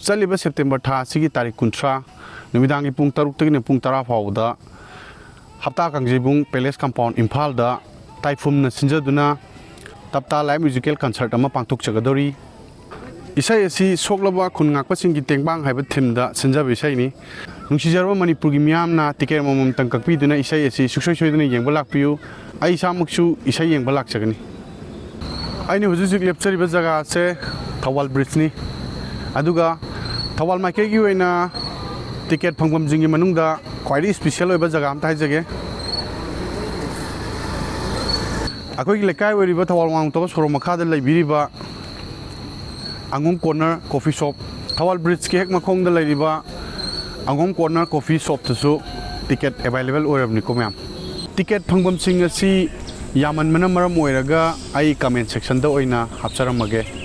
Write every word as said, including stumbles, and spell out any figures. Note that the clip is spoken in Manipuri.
ꯆꯠꯂꯤꯕ ꯁꯦꯞꯇꯦꯝꯕꯔ ꯊꯥ ꯑꯁꯤꯒꯤ ꯇꯥꯔꯤꯛ ꯀꯨꯟꯊ꯭ꯔꯥ ꯅꯨꯃꯤꯗꯥꯡꯒꯤ ꯄꯨꯡ ꯇꯔꯨꯛꯇꯒꯤꯅ ꯄꯨꯡ ꯇꯔꯥ ꯐꯥꯎꯕꯗ ꯍꯞꯇꯥ ꯀꯥꯡꯖꯩꯕꯨꯡ ꯄꯦꯂꯦꯁ ꯀꯝꯄꯥꯎꯟ ꯏꯝꯐꯥꯜꯗ ꯇꯥꯏꯐꯨꯝꯅ ꯁꯤꯟꯖꯗꯨꯅ ꯇꯞꯇꯥ ꯂꯥꯏꯚ ꯃ꯭ꯌꯨꯖꯤꯀꯦꯜ ꯀꯟꯁꯔꯠ ꯑꯃ ꯄꯥꯡꯊꯣꯛꯆꯒꯗꯧꯔꯤ꯫ ꯏꯁꯩ ꯑꯁꯤ ꯁꯣꯛꯂꯕ ꯈꯨꯟ ꯉꯥꯛꯄꯁꯤꯡꯒꯤ ꯇꯦꯡꯕꯥꯡ ꯍꯥꯏꯕ ꯊꯤꯝꯗ ꯁꯤꯟꯖꯕ ꯏꯁꯩꯅꯤ꯫ ꯅꯨꯡꯁꯤꯖꯔꯕ ꯃꯅꯤꯄꯨꯔꯒꯤ ꯃꯤꯌꯥꯝꯅ ꯇꯤꯀꯦꯠ ꯑꯃꯃꯝꯇꯪ ꯀꯛꯄꯤꯗꯨꯅ ꯏꯁꯩ ꯑꯁꯤ ꯁꯨꯡꯁꯣꯏ ꯁꯣꯏꯗꯅ ꯌꯦꯡꯕ ꯂꯥꯛꯄꯤꯌꯨ꯫ ꯑꯩ ꯏꯁꯥꯃꯛꯁꯨ ꯏꯁꯩ ꯌꯦꯡꯕ ꯂꯥꯛꯆꯒꯅꯤ꯫ ꯑꯩꯅ ꯍꯧꯖꯤꯛ ꯍꯧꯖꯤꯛ ꯂꯦꯞꯆꯔꯤꯕ ꯖꯒꯥ ꯑꯁꯦ ꯊꯧꯕꯥꯜ ꯕ꯭ꯔꯤꯖꯅꯤ꯫ ꯑꯗꯨꯒ ꯊꯧꯕꯥꯜ ꯃꯥꯏꯀꯩꯒꯤ ꯑꯣꯏꯅ ꯇꯤꯀꯦꯠ ꯐꯪꯐꯝꯁꯤꯡꯒꯤ ꯃꯅꯨꯡꯗ ꯈ꯭ꯋꯥꯏꯗꯒꯤ ꯏꯁꯄꯤꯁꯦꯜ ꯑꯣꯏꯕ ꯖꯒꯥ ꯑꯝꯇ ꯍꯥꯏꯖꯒꯦ꯫ ꯑꯩꯈꯣꯏꯒꯤ ꯂꯩꯀꯥꯏ ꯑꯣꯏꯔꯤꯕ ꯊꯧꯕꯥꯜ ꯋꯥꯡꯃ ꯁꯣꯔꯣꯛ ꯃꯈꯥꯗ ꯂꯩꯕꯤꯔꯤꯕ ꯑꯉꯣꯝ ꯀꯣꯔꯅꯔ ꯀꯣꯐꯤ ꯁꯣꯞ, ꯊꯧꯕꯥꯜ ꯕ꯭ꯔꯤꯖꯀꯤ ꯍꯦꯛ ꯃꯈꯣꯡꯗ ꯂꯩꯔꯤꯕ ꯑꯉꯣꯝ ꯀꯣꯔꯅꯔ ꯀꯣꯐꯤ ꯁꯣꯞꯇꯁꯨ ꯇꯤꯀꯦꯠ ꯑꯦꯕꯥꯏꯂꯦꯕꯜ ꯑꯣꯏꯔꯕꯅꯤꯀꯣ ꯃꯌꯥꯝ꯫ ꯇꯤꯀꯦꯠ ꯐꯪꯐꯝꯁꯤꯡ ꯑꯁꯤ ꯌꯥꯝꯃꯟꯕꯅ ꯃꯔꯝ ꯑꯣꯏꯔꯒ ꯑꯩ ꯀꯃꯦꯟ ꯁꯦꯛꯁꯟꯗ ꯑꯣꯏꯅ ꯍꯥꯞꯆꯔꯝꯃꯒꯦ꯫